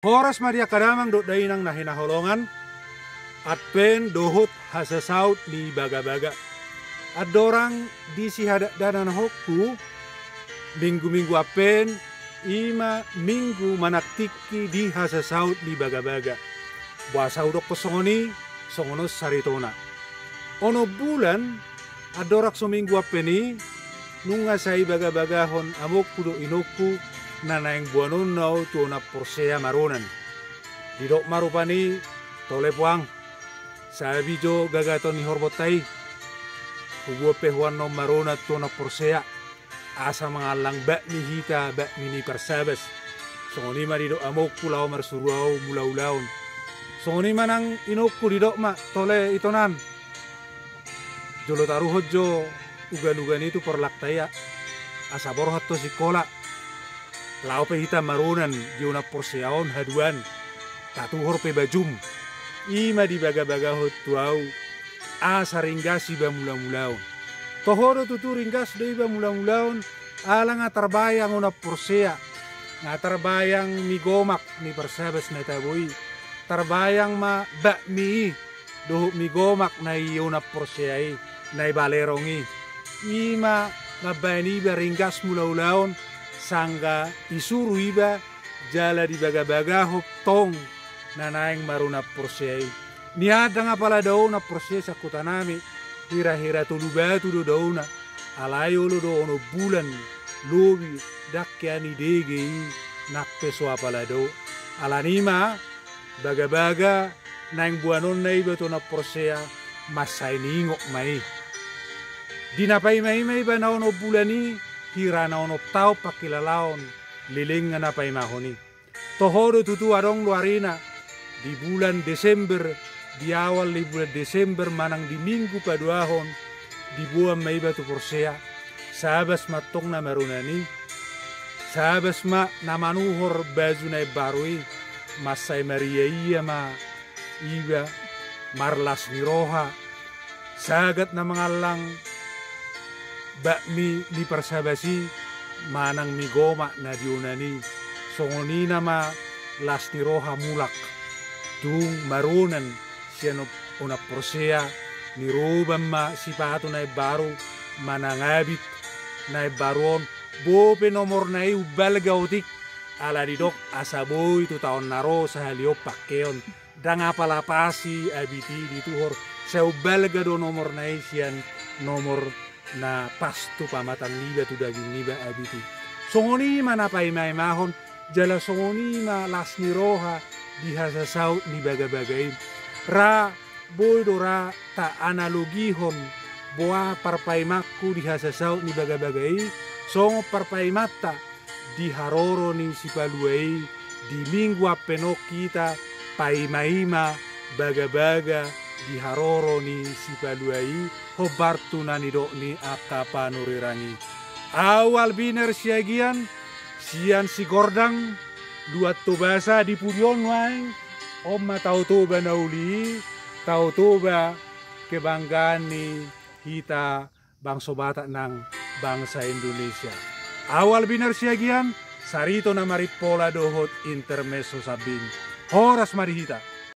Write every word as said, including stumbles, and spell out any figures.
Horas ma di angka damang dohot dainang na hinaholongan. Advent dohot hasasaut ni bagabaga. Andorang di sihadakdakanhonku, minggu-minggu Advent i ma minggu manang tingki di hasasaut ni bagabaga. Boasa hudokkon songon i? Songon on saritona. Onom bulan andorang so minggu Advent i, nunga sai bagabagahon amongku dohot inongku na naeng boanonna on tu onan porsea maronan. Didok ma rupani, tole puang, sabi jo gagaton ni horbo ta i. Huboan pe huannon maronan tu onan porsea, asa mangallang bakmi hita, bakmi ni parsabas. Songon i ma didok amongku laho marsuru ahu mulaulaon. Songon i ma nang inongku, didok ma, tole itonan, jolo taruhon jo uganugan i tu porlakta i, asa borhat ho singkola. Laho pe hita maronan di onan porsea on haduan, tatuhor pe bajum. I ma dibagabagahon tu ahu, asa ringgas iba mulamulaon. Toho do tutu ringgas do iba mulamulaon, ala nga tarbayang onan porsea, nga tarbayang mi gomak ni parsabas na tabo i, tarbayang ma bakmi i dohot mi gomak na i onan porsea i, na i balerong i. I ma mambahen iba ringgas mulaulaon, sangga isuru iba jala dibagabagahon tong na naeng maronan porsea i. Nian ndang apala dao onan porsea sian huta nami, hira-hira tolu batu do daona. Alai olo do onom bulan lobi ndang hea ni dege i, nang pe so apala dao. Alani i ma, bagabaga naeng boanonna iba tu onan porsea, mansai niingot ma i. Di na paima-ima iba na onom bulan i, hira na onom taon pangkilalaon leleng na paimahon i. Toho do tutu adong do arina, di bulan Desember, di awal ni bulan Desember manang di minggu paduahon, diboan ma iba tu porsea. Sabas ma antong na maronan i, sabas ma na manuhor baju na imbaru i, mansai mariaia ma iba, marlas ni roha, sagat na mangallang bakmi ni parsabas i manang mi gomak na di onan i. Songon i nama las ni roha mulak tung maronan sian onan porsea. Niroban ma sipatu na imbaru manang abit na imbaru on, boi pe nomorna i umbalga otik, ala didok asa boi tu taon na ro sahali on pangkeon. Ndang apala pas i abit i dituhor, sai umbalga do nomorna i sian nomor na pas tu pamatang niba, tu daging niba abit i. Songon i ma na paimaimahon, jala songon i ma las ni roha di hasasaut ni bagabaga i. Ra, boi do ra taanalogihon boha parpaimanku di hasasaut ni bagabaga i, songon parpaimanta di haroro ni Sipalua i. Di minggu Advent on hita paimaima bagabaga di haroro ni Sipalua i, hombar tu na nidok ni angka panurirang i. Ahu Albiner Siagian, sian Sigordang, Luat Tobasa di pudi on nuaeng. On ma Tao Toba na uli i, Tao Toba kebanggaan ni hita bangso Batak nang bangsa Indonesia. Ahu Albiner Siagian, sarito na marimpola dohot intermezzo sambing. Horas ma di hita.